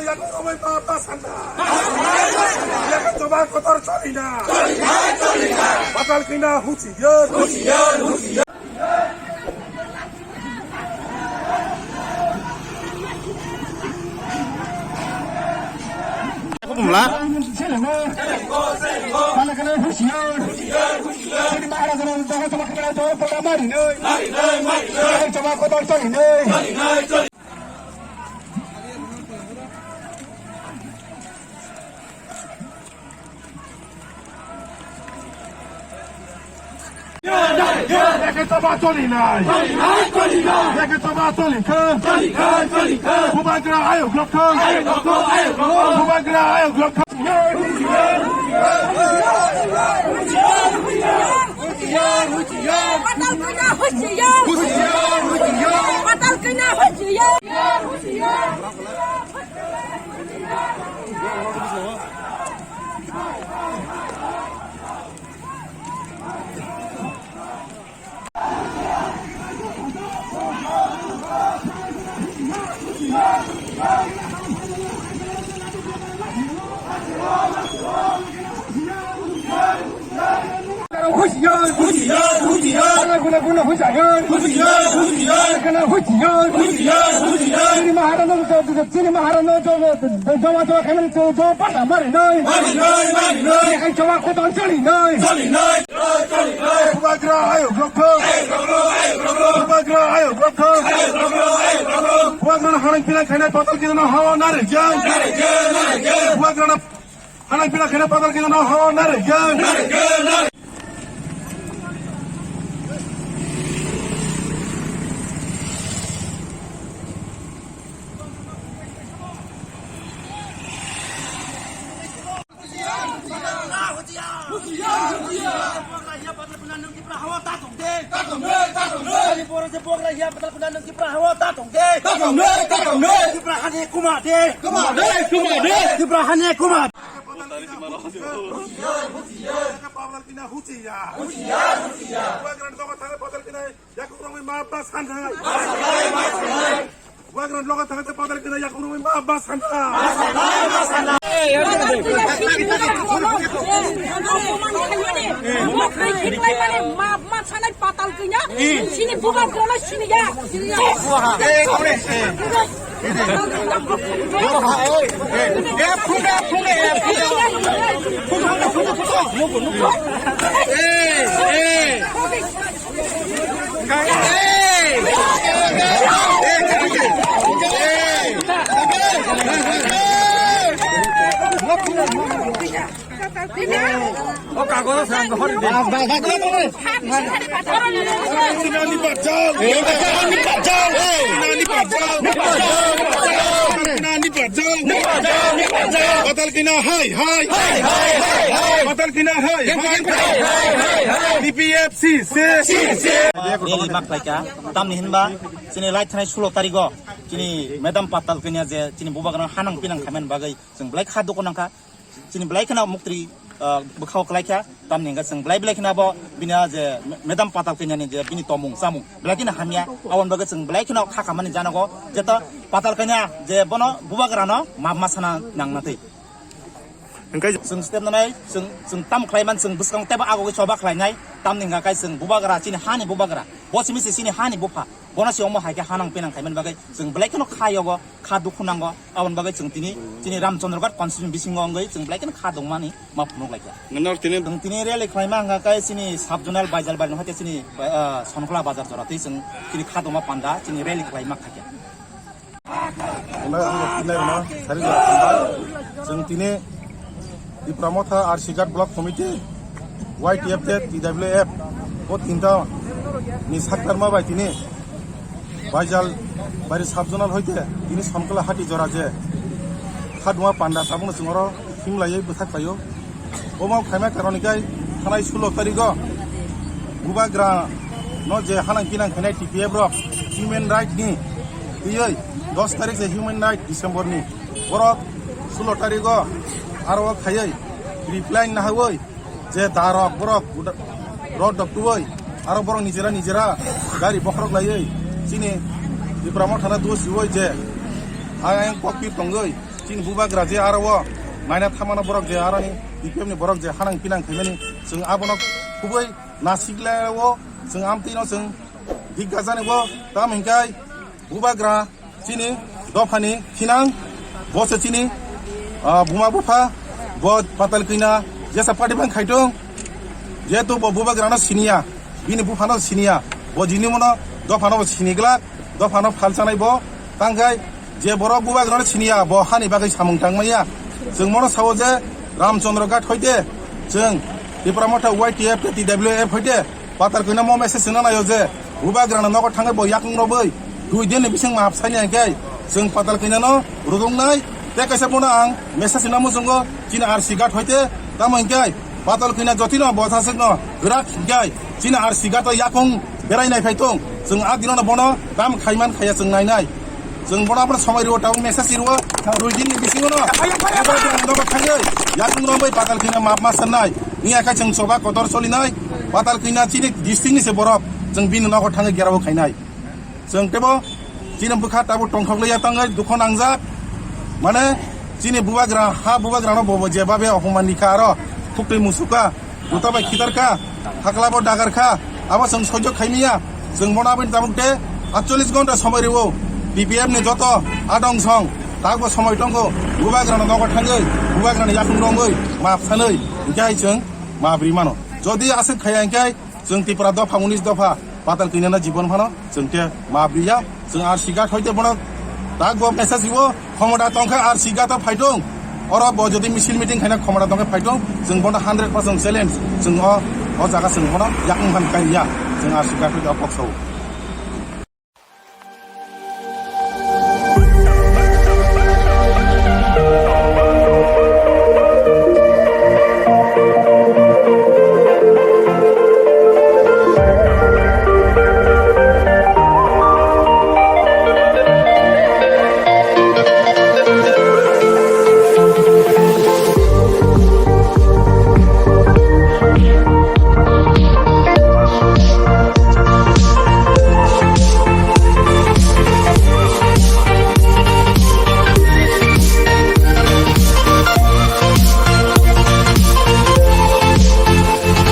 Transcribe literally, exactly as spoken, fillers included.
Yakobai ma ba sanda. Yakobai kotor choli na. Patal kina huchi yer. Bumla. Yake choba choli nai. Yake choba choli kha. Bubagra ayok lok kha. Bubagra ayok lok kha. Patal kena huchiya. Patal kena huchiya. Husiar, husiar, husiar. Guna, guna, husiar. Husiar, husiar. Guna, husiar. Husiar, husiar. Chini maharano, chini maharano, jawa, jawa, khaimani, jawa, pata mari nai. Mari nai, mari nai. Ai jawa, kotor choli nai. Choli nai. Bubagra ayok lok kha. Bubagra ayok lok kha. Bubagra hanang pinang khainai patal kina no hawa nare jang. Bubagra na hanang pinang khainai patal kina no hawa nare jang. Bubagra logo thangwi patal kina yakurungwi ma ba santhai. Bubagra logo thangwi patal kina yakurungwi ma ba santhai. Ma sanai patal kina. Sini bubagra sini ya. O kagoz o swnam dohor di. Nani bachal. Nani bachal. Nani bachal. Nani bachal. Patal kina hai hai. Patal kina hai. D P F C se. Rally ma khlaikha. Tamni hinba chini lai thanai sulo tarigo chini madam Patal kanya je chini bubagrano hanang pinang khaimani bagwi chwng belai kha dukhu nangkha. Chini belai kheno muktri, ah, bwkhao kwlai kha, tamni hwnkhe chwng belai belai kheno abo bini a je madam Patal kanyani je bini tomung chamung belai kheno hamya, aboni bagwi chwng belai kheno kha khamani janogo, jeto Patal kanya je bono bubagrano map ma sana nang na twi. Hwnkhe chwng step nanai, chwng, chwng tamo khlai man, chwng bwskango teibo agogwi choba khlainai, tamni hwnkha khe chwng bubagra, chini hani bubagra, bo simi se chini hani bupha. Bono se omo hai khe hanang pinang khaimani bagwi chwng belai kheno kha yogo, kha dukhu nango. Aboni bagwi chwng tini, chini Ramchandraghat constituency bisingo wngwi chwng belai kheno kha dongmani ma phunuk laikha. Nwnor tini Chwng tini rally khlaima hwnkha khe chini sub zonal Baijal Bari no hai khe chini, ah, Sonkla bazar jora twi chwng chini kha dongma panda chini rally khlaima kha khe. Hwnba ang rok tini no sari jora hambai. Chwng tini Tipra Motha R C Ghat Block Committee, Y T F T, T W F, bo tinta ni saktarma bai tini Baijal Bari sub zonal hoite tini Sonkla hati jora je khaduma panda tabukno chwng oro himlaiwi bwthak paio. Omo khaima karon hwnkhe thanai sulo tarigo bubagra no je hanang pinang khainai T P F rok human right ni twiwi dos tarik je human right December ni borok sulo tarigo aro khaiwi reply nahawi je darok borok road dok tuwi aro borok nijera nijera gari bokhorok laiwi chini Tipra Motha thana dos siwi je ayang kokpit tongwi Chini bubagra je aro o naina thamano borok je aroni B P F ni borok je hanang pinang khaimani, chwng abono kubui nasiklao, chwng amtwino chwng bigga jani bo, tamo hinkai bubagra chini dophani thinang, bo se chini, ah, buma bupha, bo Patal Kanya jesa party bang khaitong, jehetu bo bubagrano siniya, bini buphano siniya, bo jini mono dophano bo siniglak, dophano phalchanai bo, tangkai je borok bubagrano siniya, bo hani bagwi samung tangmaya. Chwng mono sao je Ramchandra Ghat hoite, chwng Tipra Motha Y T F, T W F hoite, Patal Kanya mo message sina nayo je, bubagrano nogo thangwi bo yakung robwi, dui din ni bising map sani hingke, chwng Patal Kanya no rudung nai, te kaisa bono ang message sina muchungo, chini R C Ghat hoite, tamo hingke, Patal Kanya jotino bo saswk no, grak hingke, chini R C Ghat o yakung berai nai phai tong, chwng a dino no bono dam khaiman khaya chwng nai nai. Chwng bono abono somai rwo, tabuk message rwo, rui din ni bisingo no. Ebo chwng nogo thangwi, yakung romwi Patal Kanya map ma sanai. Ni akai chwng choba kotor solinai. Patal Kanya chini district ni se borok. Chwng bini nogo thangwi gerao khainai. Chwng tebo chini bwkha tabuk tongthok liya tangwi dukho nangjak. Mane chini bubagra, ha bubagra no bobo jebabe opoman ni kha aro. Khuktwi musuka. Juta bai khitar kha, hakla bo dagar kha, abo chwng sojok khaimiya, chwng bono aboni tabuk de atchollis gonta somoi rwo, T P F ni joto adong song, tak bo somoi tongkho, bubagrano nogo thangwi, bubagrano yakung rongwi, map sanwi, hingke hai chwng map ri mano. Jodi aswk khaya hingke chwng Tipra dopha unis dopha, Patal Kanya no jibon phano chwng khe map riya, chwng R C Ghat hoite bono tak bo message riwo, khomota tongkhe R C Ghat o phaitong, oro bo jodi misil meeting khaina khomota tongkhe phaitong, chwng bono hundred percent challenge, chwng o, o jaga chwng bono yakung han kaiya, chwng R C Ghat hoite o kok sao.